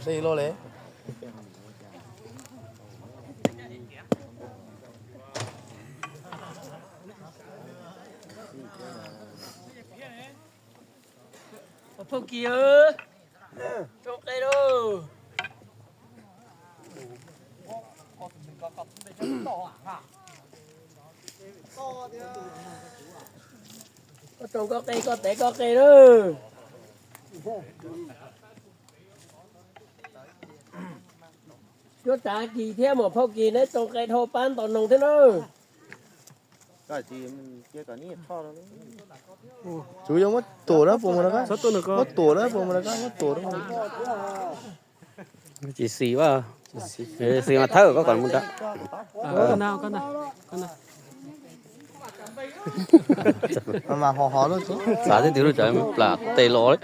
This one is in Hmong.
Tej loj le. Phauj Kis, tsoo qe lauj. Koj tsoo koj qe, koj tev koj qe lauj. Cuab Tsav Kis thiab Muam Phauj Kis neb tsoo qe dhau pab ntaus noog thiab nawb. Tsuav yog muab tuam na puas mus rau koj, muab tuam na puas mus rau koj, muab tuam na. Tsis xis a, xis mas thawb koj kom mus nrad. Mas ho ho lub txav tib twg lub tsav plam tes los li.